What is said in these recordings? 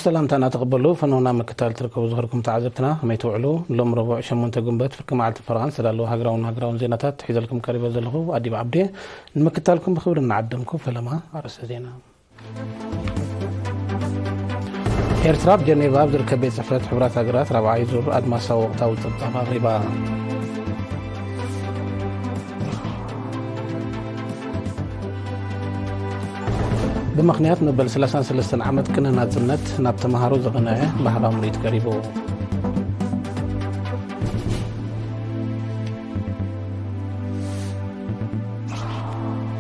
ሰላምታና ተቐበሉ። ፈነውና ምክታል ትርከቡ ዝኸርኩም ተዓዘብትና፣ ከመይ ትውዕሉ? ሎም ረቡዕ ሸሞንተ ጉንበት ፍርቂ መዓልቲ ፈረቓን ዝተዳለዉ ሃገራውን ሃገራውን ዜናታት ሒዘልኩም ቀሪበ ዘለኹ ኣዲብ ዓብዴ። ንምክታልኩም ብኽብሪ እናዓደምኩ፣ ፈለማ ኣርእስተ ዜና። ኤርትራ ኣብ ጀኔቫ ኣብ ዝርከብ ቤት ጽሕፈት ሕቡራት ሃገራት ራብዓይ ዙር ኣድማሳዊ ወቕታዊ ጸብጻብ ኣቕሪባ። ብምኽንያት መበል ሰላሳን ሰለስተን ዓመት ቅነ ናጽነት፣ ናብ ተመሃሮ ዝቐንዐ ባህላዊ ምርኢት ቀሪቡ።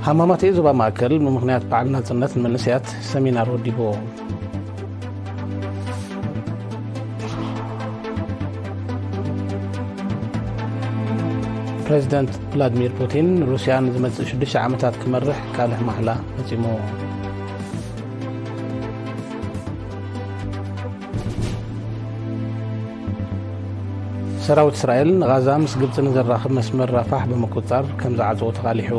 ሃማማተኤ ዞባ ማእከል ብምኽንያት በዓል ናጽነት ንመንእሰያት ሰሚናር ወዲቡ። ፕረዚደንት ቭላድሚር ፑቲን ሩስያ ንዝመጽእ ሽዱሽተ ዓመታት ክመርሕ ቃልሕ ማሕላ ፈጺሙ። ሰራዊት እስራኤል ንጋዛ ምስ ግብጺ ንዘራኽብ መስመር ራፋሕ ብምቁጽጻር ከም ዝዓጽዎ ተቓሊሑ።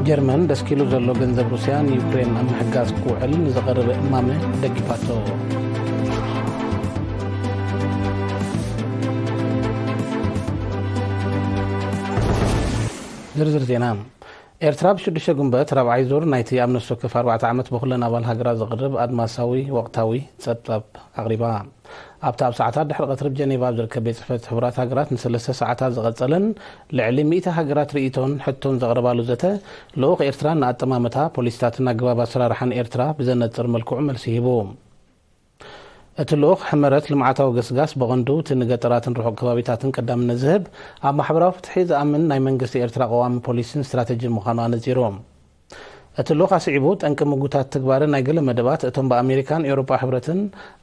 ጀርመን ደስኪሉ ዘሎ ገንዘብ ሩስያ ንዩክሬን ኣብ ምሕጋዝ ክውዕል ንዝቐረበ እማመ ደጊፋቶ። ዝርዝር ዜና። ኤርትራ ብሽዱሽተ ጉንበት ራብዓይ ዙር ናይቲ ኣብ ነፍሲ ወከፍ ኣርባዕተ ዓመት ብኹለን ኣባል ሃገራት ዝቕርብ ኣድማሳዊ ወቕታዊ ጸብጻብ ኣቕሪባ። ኣብቲ ኣብ ሰዓታት ድሕሪ ቀትሪ ብጀኔቫ ኣብ ዝርከብ ቤት ጽሕፈት ሕቡራት ሃገራት ንሰለስተ ሰዓታት ዝቐጸለን ልዕሊ ሚእቲ ሃገራት ርእይቶን ሕቶን ዘቕረባሉ ዘተ፣ ልኡኽ ኤርትራ ንኣጠማምታ ፖሊሲታትን ኣገባብ ኣሰራርሓን ኤርትራ ብዘነጽር መልክዑ መልሲ ሂቡ። እቲ ልኡኽ ሕመረት ልምዓታዊ ገስጋስ ብቐንዱ እቲ ንገጠራትን ርሑቕ ከባቢታትን ቀዳምነት ዝህብ፣ ኣብ ማሕበራዊ ፍትሒ ዝኣምን ናይ መንግስቲ ኤርትራ ቀዋሚ ፖሊሲን ስትራተጂን ምዃኑ ኣነጺሩ። እቲ ልኡኽ ኣስዒቡ፣ ጠንቂ ምጉታት ትግባረ ናይ ገለ መደባት እቶም ብኣሜሪካን ኤውሮጳ ሕብረትን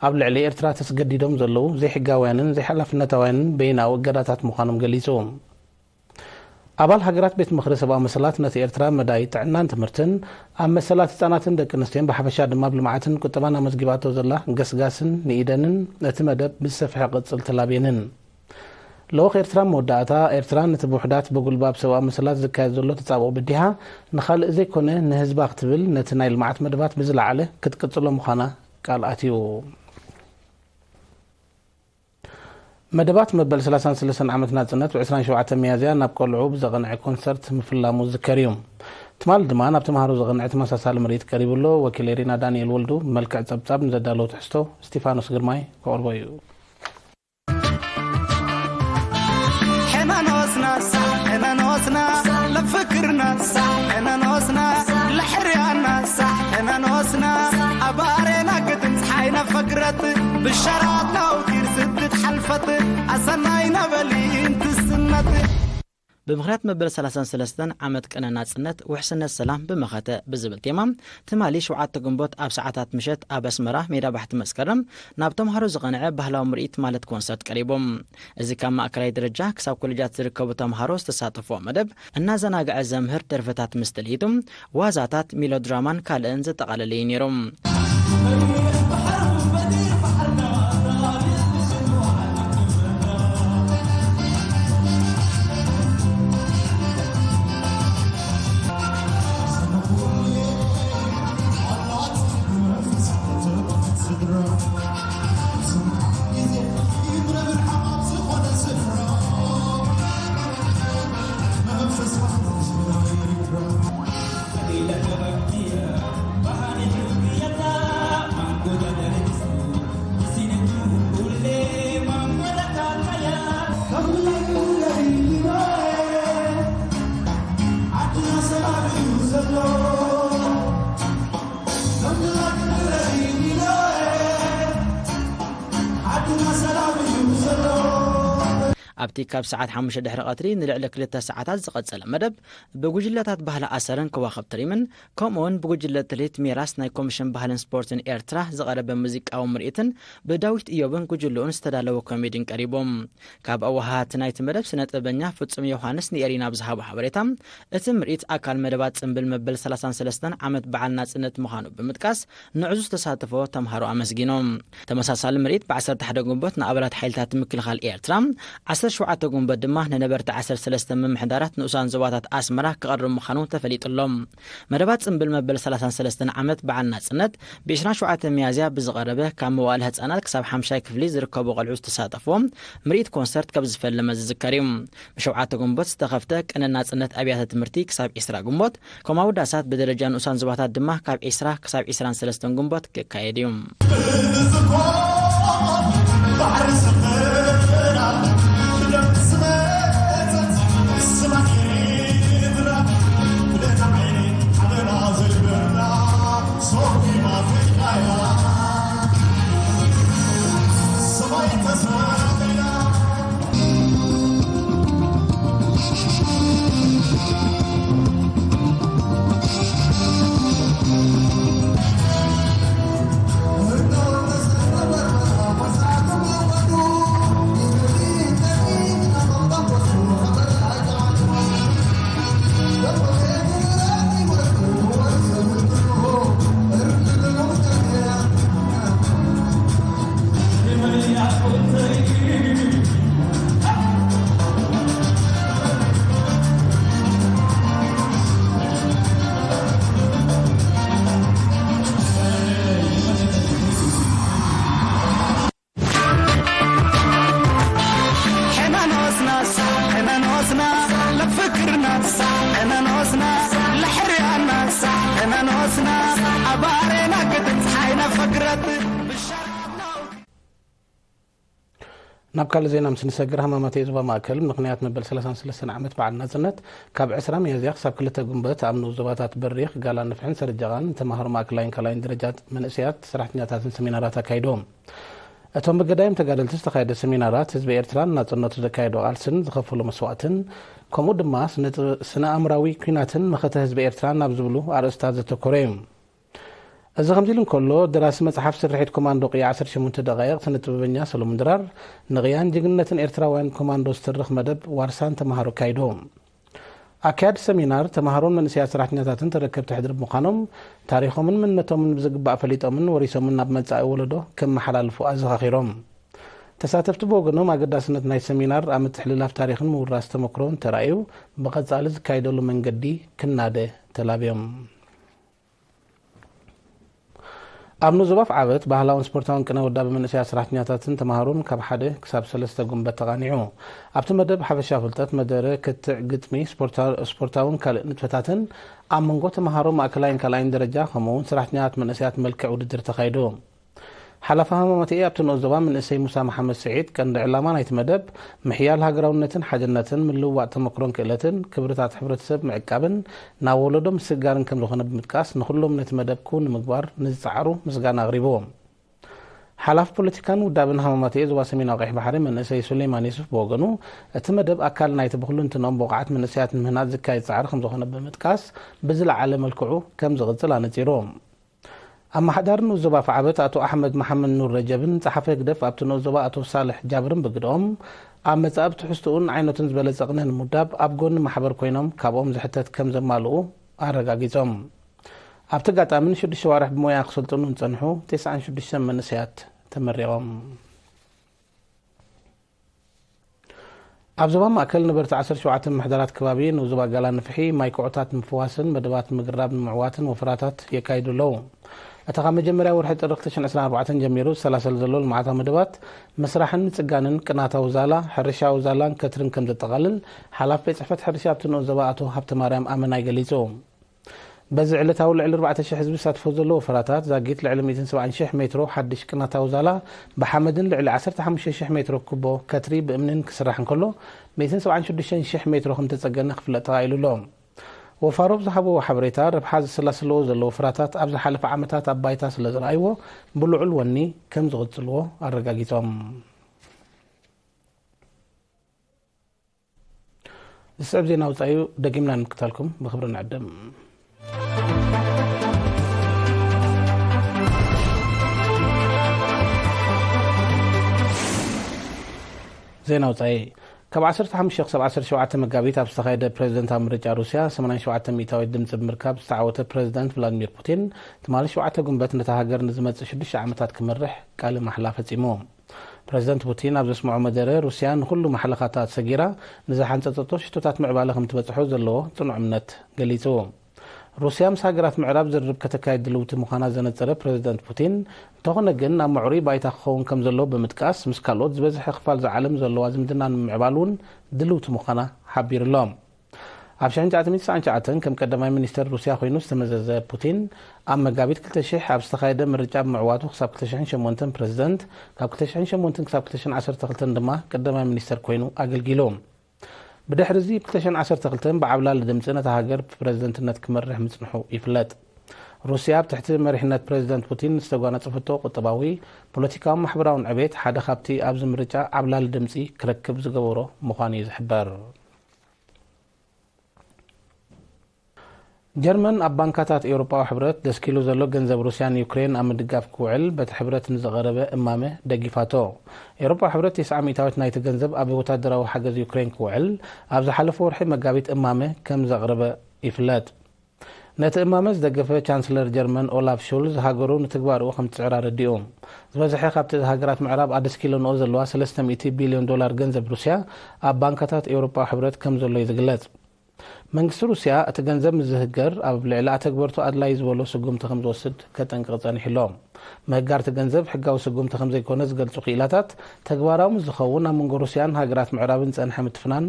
ኣብ ልዕሊ ኤርትራ ተስገዲዶም ዘለዉ ዘይሕጋውያንን ዘይሓላፍነታውያንን በይናዊ እገዳታት ምዃኖም ገሊጹ። ኣባል ሃገራት ቤት ምኽሪ ሰብኣዊ መሰላት ነቲ ኤርትራ መዳይ ጥዕናን ትምህርትን፣ ኣብ መሰላት ህጻናትን ደቂ ኣንስትዮን ብሓፈሻ ድማ ኣብ ልምዓትን ቁጠባን ኣመዝጊባቶ ዘላ ገስጋስን ንኢደንን እቲ መደብ ብዝሰፍሐ ክቕጽል ተላብየንን። ልኡኽ ኤርትራ መወዳእታ፣ ኤርትራ ነቲ ብውሕዳት ብጉልባብ ሰብኣዊ መሰላት ዝካየድ ዘሎ ተጻብኦ በዲሃ ንኻልእ ዘይኮነ ንህዝባ ክትብል ነቲ ናይ ልምዓት መደባት ብዝለዓለ ክትቅጽሎ ምዃና ቃል ኣትዩ። መደባት መበል ሰላሳን ሰለስተን ዓመት ናጽነት ብ ዕስራን ሸውዓተን ሚያዝያ ናብ ቆልዑ ብዘቐንዐ ኮንሰርት ምፍላሙ ዝዝከር እዩ። ትማሊ ድማ ናብ ተምሃሮ ዘቐንዐ ተመሳሳሊ ምርኢት ቀሪቡ ኣሎ። ወኪል ኤሪና ዳንኤል ወልዱ ብመልክዕ ጸብጻብ ንዘዳለዎ ትሕዝቶ እስቲፋኖስ ግርማይ ከቕርቦ እዩ። ሕነኖስና ሳዕ፣ ሕነኖስና ለፍክርና ሳዕ፣ ሕነኖስና ለሕርያና ሳዕ፣ ሕነኖስና ኣባሬና ግድም ፀሓይና ፈግረት ብሸራት ናውቲር ስትት ሓልፈት ኣሰናይ ነበሊ እንትስነት። ብምኽንያት መበል ሰላሳን ሰለስተን ዓመት ቅነ ናጽነት ውሕስነት ሰላም ብመኸተ ብዝብል ቴማ፣ ትማሊ ሸውዓተ ግንቦት ኣብ ሰዓታት ምሸት ኣብ ኣስመራ ሜዳ ባሕቲ መስከረም ናብ ተምሃሮ ዝቐንዐ ባህላዊ ምርኢት ማለት ኮንሰርት ቀሪቡ። እዚ ካብ ማእከላይ ደረጃ ክሳብ ኮሌጃት ዝርከቡ ተምሃሮ ዝተሳተፍዎ መደብ፣ እናዘናግዐ ዘምህር ደርፍታት ምስ ትልሂቱ፣ ዋዛታት፣ ሚሎድራማን ካልእን ዘጠቓለለ እዩ ነይሩ። ኣብቲ ካብ ሰዓት ሓሙሽተ ድሕሪ ቀትሪ ንልዕሊ ክልተ ሰዓታት ዝቐጸለ መደብ፣ ብጉጅለታት ባህሊ ኣሰርን ከዋኽብቲ ሪምን፣ ከምኡውን ብጉጅለ ትልሂት ሜራስ ናይ ኮሚሽን ባህልን ስፖርትን ኤርትራ ዝቐረበ ሙዚቃዊ ምርኢትን ብዳዊት እዮብን ጉጅልኡን ዝተዳለወ ኮሜዲን ቀሪቡ። ካብ ኣወሃሃድቲ ናይቲ መደብ ስነ ጥበበኛ ፍጹም ዮሃንስ ንኤሪና ብዝሃቦ ሓበሬታ፣ እቲ ምርኢት ኣካል መደባት ጽምብል መበል ሰላሳን ሰለስተን ዓመት በዓል ናጽነት ምዃኑ ብምጥቃስ፣ ንዕዙዝ ተሳትፎ ተምሃሮ ኣመስጊኖም። ተመሳሳሊ ምርኢት ብ ዓሰርተ ሓደ ግንቦት ንኣባላት ሓይልታት ምክልኻል ኤርትራ፣ ዓሰርተ ሸውዓተ ጉንበት ድማ ንነበርቲ ዓሰርተ ሰለስተ ምምሕዳራት ንኡሳን ዞባታት ኣስመራ ክቐርብ ምዃኑ ተፈሊጡ ኣሎ። መደባት ጽምብል መበል ሰላሳን ሰለስተን ዓመት በዓል ናጽነት ብ ዕስራን ሸውዓተን ሚያዝያ ብዝቐረበ ካብ መዋእለ ህጻናት ክሳብ ሓምሻይ ክፍሊ ዝርከቡ ቆልዑ ዝተሳተፍዎ ምርኢት ኮንሰርት ከም ዝፈለመ ዝዝከር እዩ። ብሸውዓተ ጉንበት ዝተኸፍተ ቅነ ናጽነት ኣብያተ ትምህርቲ ክሳብ ዕስራ ጉንበት፣ ከምኡ ኣውዳሳት ብደረጃ ንኡሳን ዞባታት ድማ ካብ ዕስራ ክሳብ ዕስራን ሰለስተን ጉንበት ክካየድ እዩ። ናብ ካልእ ዜና ምስ ንሰግር፣ ሃማማተኤ ዞባ ማእከል ምኽንያት መበል ሰላሳን ሰለስተን ዓመት በዓል ናጽነት ካብ ዕስራ ሚያዝያ ክሳብ ክልተ ጉንበት ኣብ ንኡስ ዞባታት በሪኽ፣ ጋላ ንፍሕን ሰረጀቓን ንተማሃሮ ማእከላይን ካልኣይን ደረጃ መንእሰያት ሰራሕተኛታትን ሰሚናራት ኣካይዶም። እቶም ብገዳይም ተጋደልቲ ዝተኻየደ ሰሚናራት ህዝቢ ኤርትራን ናጽነቱ ዘካየዶ ቃልስን ዝኸፈሎ መስዋእትን ከምኡ ድማ ስነ ኣእምራዊ ኲናትን መኸተ ህዝቢ ኤርትራን ኣብ ዝብሉ ኣርእስታት ዘተኮረ እዩ። እዚ ከምዚ ኢሉ እንከሎ፣ ደራሲ መጽሓፍ ስርሒት ኮማንዶ ቅያ ዓሰርተ ሸሞንተ ደቓይቕ ስነ ጥበበኛ ሰሎሙን ድራር ንቕያን ጅግንነትን ኤርትራውያን ኮማንዶ ዝተርኽ መደብ ዋርሳን ተማሃሮ ኣካይዱ። ኣካያዲ ሰሚናር ተማሃሮን መንእሰያት ሰራሕተኛታትን ተረከብቲ ሕድሪ ብምዃኖም ታሪኾምን መንነቶምን ብዝግባእ ፈሊጦምን ወሪሶምን ናብ መጻኢ ወለዶ ከመሓላልፉ ኣዘኻኺሮም። ተሳተፍቲ ብወገኖም ኣገዳስነት ናይ ሰሚናር ኣብ ምትሕልላፍ ታሪኽን ምውራስ ተመክሮን ተራእዩ ብቐጻሊ ዝካየደሉ መንገዲ ክናደ ተላብዮም። ኣብ ንኡስ ዞባ ዓበት ባህላውን ስፖርታውን ቅነ ውዳበ መንእሰያት ሰራሕተኛታትን ተማሃሮን ካብ ሓደ ክሳብ ሰለስተ ጉንበት ተቓኒዑ። ኣብቲ መደብ ሓፈሻ ፍልጠት፣ መደረ፣ ክትዕ፣ ግጥሚ፣ ስፖርታ-፣ ስፖርታውን ካልእ ንጥፈታትን ኣብ መንጎ ተማሃሮ ማእከላይን ካልኣይን ደረጃ ከምኡ እውን ሰራሕተኛታት መንእሰያት መልክዕ ውድድር ተኻይዱ። ሓላፊ ሃማማተኤ ኣብቲ ንኡስ ዞባ መንእሰይ ሙሳ መሓመድ ስዒድ፣ ቀንዲ ዕላማ ናይቲ መደብ ምሕያል ሃገራውነትን ሓድነትን፣ ምልውዋጥ ተመክሮን ክእለትን፣ ክብርታት ሕብረተሰብ ምዕቃብን ናብ ወለዶ ምስግጋርን ከም ዝኾነ ብምጥቃስ፣ ንኹሎም ነቲ መደብ ክውን ንምግባር ንዝጸዓሩ ምስጋና ኣቕሪቡ። ሓላፊ ፖለቲካን ውዳበን ሃማማተኤ ዞባ ሰሜናዊ ቀይሕ ባሕሪ መንእሰይ ሱሌማን ዩሱፍ ብወገኑ፣ እቲ መደብ ኣካል ናይቲ ብኹሉ እንትንኦም ብቑዓት መንእሰያት ንምህናጽ ዝካየድ ጻዕሪ ከም ዝኾነ ብምጥቃስ፣ ብዝለዓለ መልክዑ ከም ዝቕጽል ኣነጺሩ። ኣመሓዳሪ ንኡስ ዞባ ዓበት ኣቶ ኣሕመድ መሓመድ ኑር ረጀብን ጸሓፊ ህግደፍ ኣብቲ ንኡስ ዞባ ኣቶ ሳልሕ ጃብርን ብግድኦም፣ ኣብ መጻኢ ብትሕዝትኡን ዓይነቱን ዝበለጸ ቅነ ንምውዳብ ኣብ ጎኒ ማሕበር ኮይኖም ካብኦም ዝሕተት ከም ዘማልኡ ኣረጋጊጾም። ኣብቲ ኣጋጣሚ ንሽዱሽተ ኣዋርሕ ብሞያ ክሰልጥኑ ዝጸንሑ ተስዓን ሽዱሽተን መንእሰያት ተመሪቖም። ኣብ ዞባ ማእከል ነበርቲ ዓሰርተ ሸውዓተ ምምሕዳራት ከባቢ ንኡስ ዞባ ጋላ ንፍሒ ማይ ኩዖታት ንምፍዋስን መደባት ምግራብ ንምዕዋትን ወፈራታት የካይዱ ኣለዉ። እቲ ካብ መጀመርያ ወርሒ ጥሪ ክልተ ሽሕን ዕስራን ኣርባዕተን ጀሚሩ ዝሰላሰል ዘሎ ልምዓታዊ መደባት ምስራሕን ምጽጋንን ቅናታዊ ዛላ፣ ሕርሻዊ ዛላን ከትርን ከም ዘጠቓልል ሓላፊ ቤት ጽሕፈት ሕርሻ ኣብቲ ንኡስ ዞባ ኣቶ ሃብተማርያም ኣመናይ ገሊጹ። በዚ ዕለታዊ ልዕሊ ኣርባዕተ ሽሕ ህዝቢ ዝሳተፎ ዘሎ ወፈራታት ዛጊት ልዕሊ ሚእትን ሰብዓን ሽሕ ሜትሮ ሓድሽ ቅናታዊ ዛላ ብሓመድን ልዕሊ ዓሰርተ ሓሙሽተ ሽሕ ሜትሮ ኩቦ ከትሪ ብእምንን ክስራሕ እንከሎ፣ ሚእትን ሰብዓን ሽዱሽተን ሽሕ ሜትሮ ከም ተጸገነ ክፍለጥ ተኻኢሉ ኣሎ። ወፋሮ ኣብ ዝሃብዎ ሓበሬታ፣ ረብሓ ዘሰላስልዎ ዘለዉ ወፈራታት ኣብ ዝሓለፈ ዓመታት ኣብ ባይታ ስለ ዝረኣይዎ፣ ብልዑል ወኒ ከም ዝቕጽልዎ ኣረጋጊጾም። ዝስዕብ ዜና ውጻኢ እዩ፣ ደጊምና ንምክታልኩም ብኽብሪ ንዕድም። ዜና ውጻኢ። ካብ ዓሰርተ ሓሙሽተ ክሳብ ዓሰርተ ሸውዓተ መጋቢት ኣብ ዝተኻየደ ፕሬዝደንታዊ ምርጫ ሩስያ፣ ሰማንያን ሸውዓተ ሚእታዊት ድምጺ ብምርካብ ዝተዓወተ ፕሬዝደንት ቭላድሚር ፑቲን፣ ትማሊ ሸውዓተ ጉንበት ነታ ሃገር ንዝመጽእ ሽዱሽተ ዓመታት ክመርሕ ቃለ ማሕላ ፈጺሙ። ፕረዚደንት ፑቲን ኣብ ዘስምዖ መደረ፣ ሩስያ ንኹሉ ማሕለኻታት ሰጊራ ንዝሓንጸጸቶ ሽቶታት ምዕባለ ከም ትበጽሖ ዘለዎ ጽኑዕ እምነት ገሊጹ። ሩስያ ምስ ሃገራት ምዕራብ ዝርርብ ከተካይድ ድልውቲ ምዃና ዘነጸረ ፕረዚደንት ፑቲን፣ እንተኾነ ግን ኣብ ምዕሩይ ባይታ ክኸውን ከም ዘለዎ ብምጥቃስ፣ ምስ ካልኦት ዝበዝሐ ክፋል ዝዓለም ዘለዋ ዝምድና ንምምዕባል እውን ድልውቲ ምዃና ሓቢሩ ኣሎ። ኣብ ሽሕን ትሽዓተ ሚእትን ትስዓን ትሽዓተን ከም ቀዳማይ ሚኒስተር ሩስያ ኮይኑ ዝተመዘዘ ፑቲን፣ ኣብ መጋቢት ክልተ ሽሕ ኣብ ዝተኻየደ ምርጫ ብምዕዋቱ ክሳብ ክልተ ሽሕን ሸሞንተን ፕረዚደንት፣ ካብ ክልተ ሽሕን ሸሞንተን ክሳብ ክልተ ሽሕን ዓሰርተ ክልተን ድማ ቀዳማይ ሚኒስተር ኮይኑ ኣገልጊሉ። ብድሕሪ እዚ፣ ብ ክልተ ሽሕን ዓሰርተ ክልተን ብዓብላሊ ድምጺ ነታ ሃገር ብፕረዚደንትነት ክመርሕ ምጽንሑ ይፍለጥ። ሩስያ ኣብ ትሕቲ መሪሕነት ፕረዚደንት ፑቲን ዝተጓነጸፈቶ ቁጠባዊ፣ ፖለቲካውን ማሕበራውን ዕቤት ሓደ ካብቲ ኣብዚ ምርጫ ዓብላሊ ድምጺ ክረክብ ዝገበሮ ምዃኑ እዩ ዝሕበር። ጀርመን ኣብ ባንካታት ኤውሮጳዊ ሕብረት ደስኪሉ ዘሎ ገንዘብ ሩስያ ንዩክሬን ኣብ ምድጋፍ ክውዕል በቲ ሕብረት ንዝቐረበ እማመ ደጊፋቶ። ኤውሮጳዊ ሕብረት ተስዓ ሚእታዊት ናይቲ ገንዘብ ኣብ ወታደራዊ ሓገዝ ዩክሬን ክውዕል ኣብ ዝሓለፈ ወርሒ መጋቢት እማመ ከም ዘቕረበ ይፍለጥ። ነቲ እማመ ዝደገፈ ቻንስለር ጀርመን ኦላፍ ሾልዝ ሃገሩ ንትግባርኡ ከም ትጽዕር ኣረዲኡ። ዝበዝሐ ካብቲ ሃገራት ምዕራብ ኣደስኪለንኦ ዘለዋ ሰለስተ ሚእቲ ቢልዮን ዶላር ገንዘብ ሩስያ ኣብ ባንካታት ኤውሮጳዊ ሕብረት ከም ዘሎ እዩ ዝግለጽ። መንግስቲ ሩስያ እቲ ገንዘብ ምስ ዝህገር ኣብ ልዕሊ ኣተግበርቱ ኣድላዪ ዝበሎ ስጉምቲ ከም ዝወስድ ከጠንቅቕ ጸኒሑ ኣሎ። ምህጋር እቲ ገንዘብ ሕጋዊ ስጉምቲ ከም ዘይኮነ ዝገልጹ ክኢላታት፣ ተግባራዊ ምስ ዝኸውን ኣብ መንጎ ሩስያን ሃገራት ምዕራብን ዝጸንሐ ምትፍናን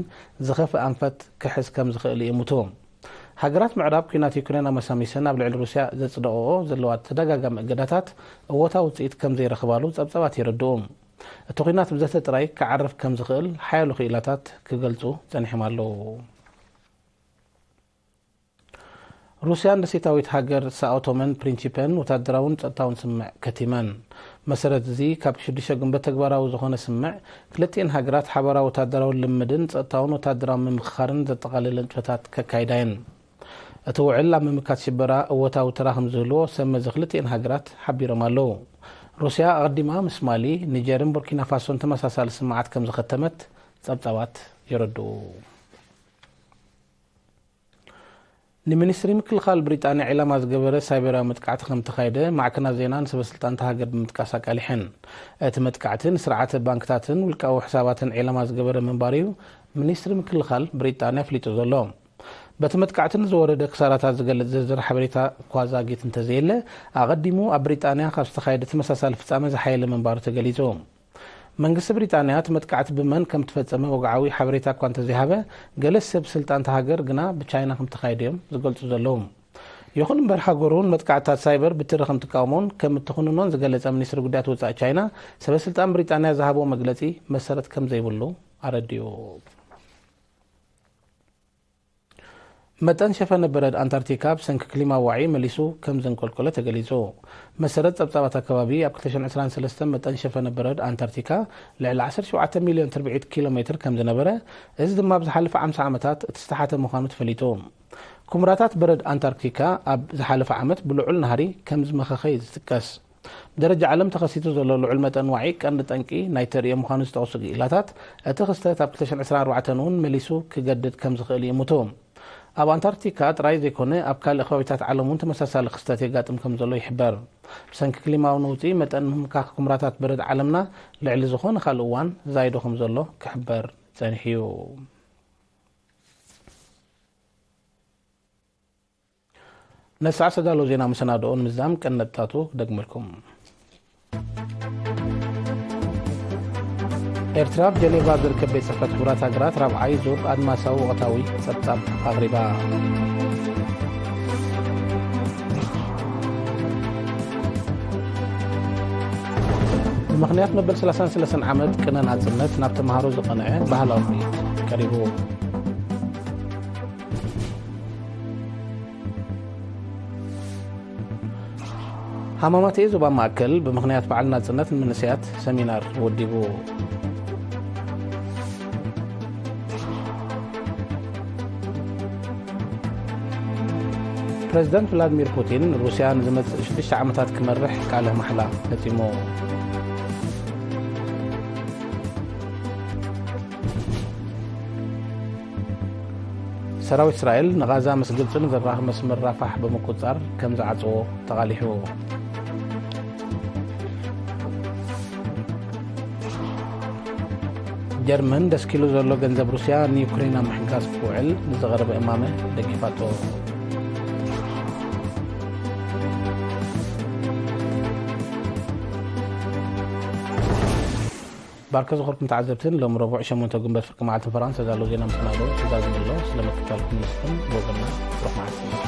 ዝኸፍእ ኣንፈት ክሕዝ ከም ዝኽእል ይእምቱ። ሃገራት ምዕራብ ኲናት ዩክሬን ኣመሳሚሰን ኣብ ልዕሊ ሩስያ ዘጽደቕኦ ዘለዋ ተደጋጋሚ እገዳታት እወታዊ ውጽኢት ከም ዘይረኽባሉ ጸብጻባት የረድኡ። እቲ ኲናት ብዘተ ጥራይ ክዓርፍ ከም ዝኽእል ሓያሎ ክኢላታት ክገልጹ ጸኒሖም ኣለዉ። ሩስያን ደሴታዊት ሃገር ሳኦ ቶመን ፕሪንሲፐን ወታደራውን ጸጥታውን ስምምዕ ከቲመን። መሰረት እዚ፣ ካብ ሽዱሽተ ግንቦት ተግባራዊ ዝኾነ ስምምዕ፣ ክልቲኤን ሃገራት ሓባራዊ ወታደራዊ ልምምድን ጸጥታውን ወታደራዊ ምምኽኻርን ዘጠቓልል ንጥፈታት ከካይዳ እየን። እቲ ውዕል ኣብ ምምካት ሽበራ እወታዊ ተራ ከም ዝህልዎ ሰብ መዚ ክልቲኤን ሃገራት ሓቢሮም ኣለዉ። ሩስያ ኣቐዲማ ምስ ማሊ፣ ኒጀርን ቡርኪና ፋሶን ተመሳሳሊ ስምምዓት ከም ዝኸተመት ጸብጻባት የረድኡ። ንሚኒስትሪ ምክልኻል ብሪጣንያ ዒላማ ዝገበረ ሳይበራዊ መጥቃዕቲ ከም ተኻየደ ማዕከናት ዜናን ሰበስልጣን እታ ሃገር ብምጥቃስ ኣቃሊሐን። እቲ መጥቃዕቲ ንስርዓተ ባንክታትን ውልቃዊ ሕሳባትን ዒላማ ዝገበረ ምንባሩ እዩ ሚኒስትሪ ምክልኻል ብሪጣንያ ኣፍሊጡ ዘሎ። በቲ መጥቃዕቲ ንዝወረደ ክሳራታት ዝገልጽ ዝርዝር ሓበሬታ እኳ ዛጊት እንተዘየለ፣ ኣቐዲሙ ኣብ ብሪጣንያ ካብ ዝተኻየደ ተመሳሳሊ ፍጻመ ዝሓየለ ምንባሩ ተገሊጹ። መንግስቲ ብሪጣንያ እቲ መጥቃዕቲ ብመን ከም ተፈጸመ ወግዓዊ ሓበሬታ እኳ እንተዘይሃበ፣ ገለ ሰብ ስልጣን እታ ሃገር ግና ብቻይና ከም ተኻየደ እዮም ዝገልጹ ዘለዉ። ይኹን እምበር፣ ሃገሩ ንመጥቃዕትታት ሳይበር ብትሪ ከም ትቃወሞን ከም እትኹንኖን ዝገለጸ ሚኒስትሪ ጉዳያት ወጻኢ ቻይና፣ ሰበ ስልጣን ብሪጣንያ ዝሃብዎ መግለጺ መሰረት ከም ዘይብሉ ኣረዲኡ። መጠን ሸፈነ በረድ ኣንታርክቲካ ብሰንኪ ክሊማ ዋዒ መሊሱ ከም ዘንቆልቆለ ተገሊጹ። መሰረት ጸብጻባት ኣከባቢ፣ ኣብ ክልተ ሽሕን ዕስራን ሰለስተን መጠን ሸፈነ በረድ ኣንታርክቲካ ልዕሊ ዓሰርተ ሸውዓተ ሚልዮን ትርብዒት ኪሎ ሜትር ከም ዝነበረ፣ እዚ ድማ ኣብ ዝሓለፈ ሓምሳ ዓመታት እቲ ዝተሓተ ምዃኑ ተፈሊጡ። ኩምራታት በረድ ኣንታርክቲካ ኣብ ዝሓለፈ ዓመት ብልዑል ናህሪ ከም ዝመኸኸ እዩ ዝጥቀስ። ብደረጃ ዓለም ተኸሲቱ ዘሎ ልዑል መጠን ዋዒ ቀንዲ ጠንቂ ናይቲ ተርእዮ ምዃኑ ዝጠቕሱ ክኢላታት፣ እቲ ክስተት ኣብ ክልተ ሽሕን ዕስራን ኣርባዕተን እውን መሊሱ ክገድድ ከም ዝኽእል ይእምቱ። ኣብ ኣንታርክቲካ ጥራይ ዘይኮነ፣ ኣብ ካልእ ከባቢታት ዓለም እውን ተመሳሳሊ ክስተት የጋጥም ከም ዘሎ ይሕበር። ብሰንኪ ክሊማዊ ነውጺ፣ መጠን ምምካኽ ኩምራታት በረድ ዓለምና ልዕሊ ዝኾነ ካልእ እዋን ዛይዶ ከም ዘሎ ክሕበር ጸኒሑ እዩ። ነሳዕ ዝተዳለዉ ዜና መሰናድኦ ንምዝዛም ቀንዲ ነጥብታቱ ክደግመልኩም። ኤርትራ ኣብ ጀኔቫ ኣብ ዝርከብ ቤት ጽሕፈት ሕቡራት ሃገራት ራብዓይ ዙር ኣድማሳዊ ወቕታዊ ጸብጻብ ኣቕሪባ። ብምኽንያት መበል ሰላሳን ሰለስተን ዓመት ቅነ ናጽነት ናብ ተመሃሮ ዝቐንዐ ባህላዊ ምርኢት ቀሪቡ። ሃማማተኤ ዞባ ማእከል ብምኽንያት በዓል ናጽነት ንመንእሰያት ሰሚናር ወዲቡ። ፕረዚደንት ቭላድሚር ፑቲን ሩስያ ንዝመጽእ ሽዱሽተ ዓመታት ክመርሕ ቃለ ማሕላ ፈጺሙ። ሰራዊት እስራኤል ንጋዛ ምስ ግብጺ ንዘራኽብ መስመር ራፋሕ ብምቁጽጻር ከም ዝዓጽዎ ተቓሊሑ። ጀርመን ደስኪሉ ዘሎ ገንዘብ ሩስያ ንዩክሬን ኣብ ምሕጋዝ ክውዕል ንዝቐረበ እማመ ደጊፋቶ። ባርከ ዝኾርኩም ተዓዘብትን ሎም ረቡዕ ሸሞንተ ጉንበት ፍርቂ መዓልትን ፈራንሳ ዛሎ ዜና ምስ ናዶ ትእዛዝ ምሎ ስለ ምክታልኩም ንስኩም ወገና ሩሕ መዓልቲ።